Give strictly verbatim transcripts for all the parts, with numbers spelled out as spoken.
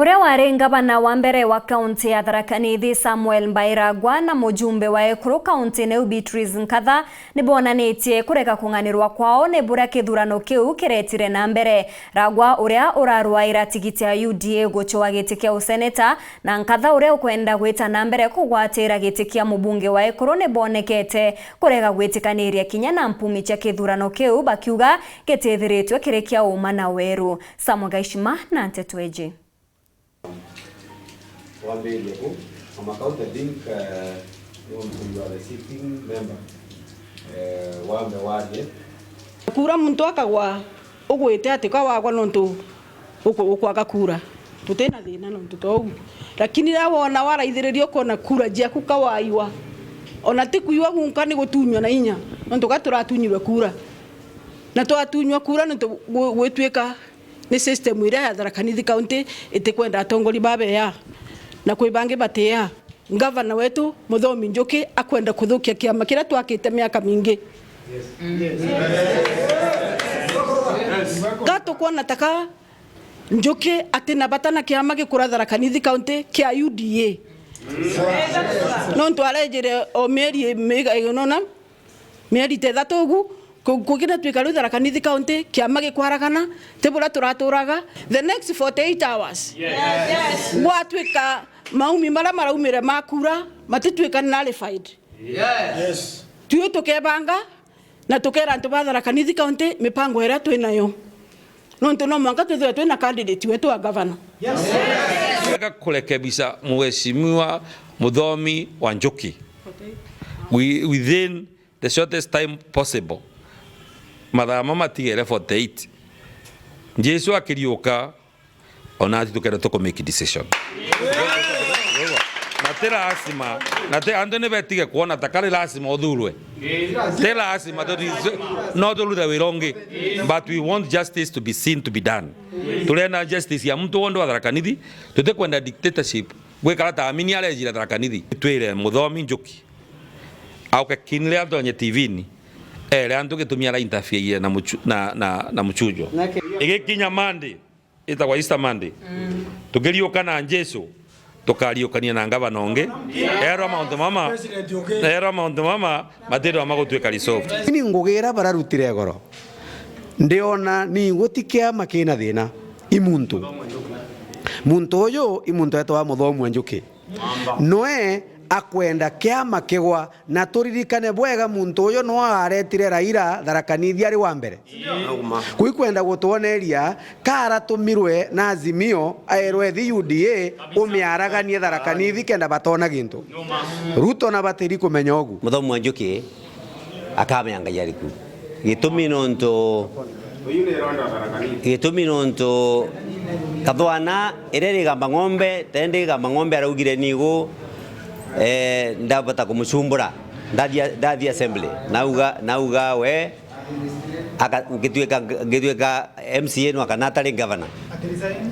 Uria wari ngavana wa mbere wa kaunti ya Tharaka Nithi, Samuel Mbai Ragwa, na mujumbe wa ekuru kaunti-ini iu, Beatrice Nkatha, ni bonanitie kurega kung'anirwa kwao ni buria kithurano kiu kiretire na mbere. Ragwa, uria urarwaira tigiti ya U D A gucua giti kia useneta, na Nkatha, uria ukwenda gwita na mbere kugwatira giti kia mubunge wa ekuru, ni bonekete kurega gwitikaniria kinya na mpumi cia kithurano kiu, bakiuga gitithiritwe kiri kia uma na weru. Samuel Gaishima na nteto iji. Wambiririe ku, Mama County, I think, eh, nontu you are the sitting member, eh, wambe warie. Kura muntu akagwa, ugwite ati ka wagwa nontu uku-, ukwaga kura. Tutina thina nontu tou. Lakini riria wona waraithiriria ukona kura ciaku ka waiwa. Ona ti kuiwa gunka ni gutunywa na inya. Nontu ga turatunyirwe kura. Na twatunywa kura nontu gwi-, gwitwika ni system iria ya Tharaka Nithi County itikwenda atongoria babeya, na kwi bangi batiya. Ngavana wetu Muthomi Njuki akwenda kuthukia kiama kiria twakite miaka mingi. Ka tukwona ta ka Njuki atina bata na kiama gikura Tharaka Nithi County kia U D A. Nontu arejire o mieri mi-, nona, mieri ta ithatu ugu, ku-, kukinatwika riu Tharaka Nithi County, kiama gikwaragana, ti buria turaturaga. The next forty-eight hours, gwatwika maumi maria maraumire ma kura matitwika nullified. Tui tukebanga na tukera antu ba Tharaka Nithi County mipango iria twinayo. Nontu no mwanka twithirwe twina candidate wetu wa governor. Wega kurekebisha Mheshimiwa Muthomi wa Njuki wi-, within the shortest time possible. Mathaa mama matigere forty-eight. Jesu akiriuka, ona ati tukere tuku make decision. Na ti lazima, na ti, antu ni betige kwona ta kari lazima uthurwe. Ti lazima, tuti-, no turute wira ungi. But we want justice to be seen to be done. Turenda justice ya muntu wonthe wa Tharaka Nithi. Tutikwenda dictatorship. Gwikara ta amini arejire Tharaka Nithi. Twire Muthomi Njuki auke kinire antu onye T V-ini, ere antu gitumi ara interfere na muchu-, na, na, na muchujo. Igikinya Monday, itagwa Easter Monday. Tukiriuka na Jesu, tukariukania na ngavana ungi. Erwa mauntu mama, erwa mauntu mama, matithirwa magutwika resolved. Ini ngugira bararutire igoro. Ndiona ni guti kiama kina thina. I muntu. Muntu uyu i muntu etwa Muthomi wa Njuki. Noe akwenda kiama kigwa, na turirikane bwega muntu uyu noe aretire Raila Tharaka Nithi ari wa mbere. Kui kwenda gutwoneria ka aratumirwe na Azimio, aerwe thi U D A, umiaraganie Tharaka Nithi kenda batona gintu. Ruto na batiri kumenya ugu. Muthomi wa Njuki akamea Ngai ariku. Gitumi nontu, gitumi nontu kathwana iria rigamba ng'ombe, tendi rigamba ng'ombe araugire nigu, eh, ndabota kumucumbura. Ndathia, ndathia assembly. Nauga, nauga we, aka-, ngituika, ngituika M C A no akana atari governor.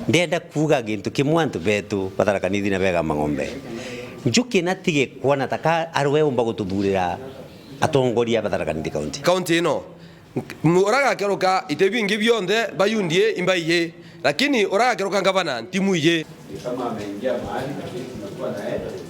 Ndenda kuuga gintu kimwe antu betu ba Tharaka Nithi na begamba ng'ombe. Njuki natige kwona ta ka arwe umba gututhurira atongoria ba Tharaka Nithi County. County ino. Nk-, mu-, uragakeruka ite bingi bionthe ba U D A imbaiji, lakini uragakeruka ngavana ntimuiji. Ni kama ameingia mahali, lakini tumekuwa na yeye.